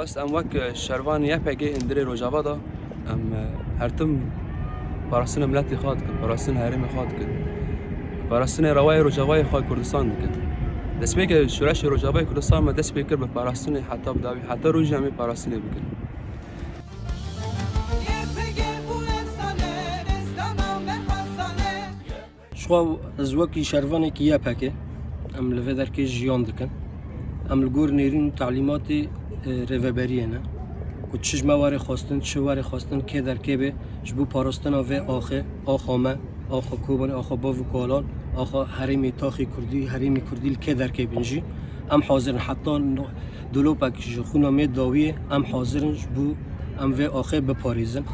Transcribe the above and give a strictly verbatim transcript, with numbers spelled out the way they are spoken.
Rast em wek şervanê Y P G hundirê Rojava de em her tim parastinê miletê xwe dikin, parastinê herêmê xwe dikin, parastinê rewayê Rojavayê xwe Kurdistan dikin. Destpêkê şoreşê Rojavayê Kurdistan me dest pê kir bi parastinê heta bi dawî, heta rojî em ê parastinê bikin. Ji xwe ez wekî şervanekî Y P G em li vê derkê jiyan dikin. Em li gor nêrîn û telîmatê e, rêveberiyê ne. Ku çi ji me were xwestin, çi were xwestin, kê derkê bê, ji bo parastina vê axê, axa me, axa Kobanê, axa bav û kalan, axa herêmê taxê Kurdî, herêmê Kurdî li kê derkê bin jî. Em hazir in heta no-, dolopek ji xwîna me dawiyê, em hazir in ji bo em vê axê biparêzin.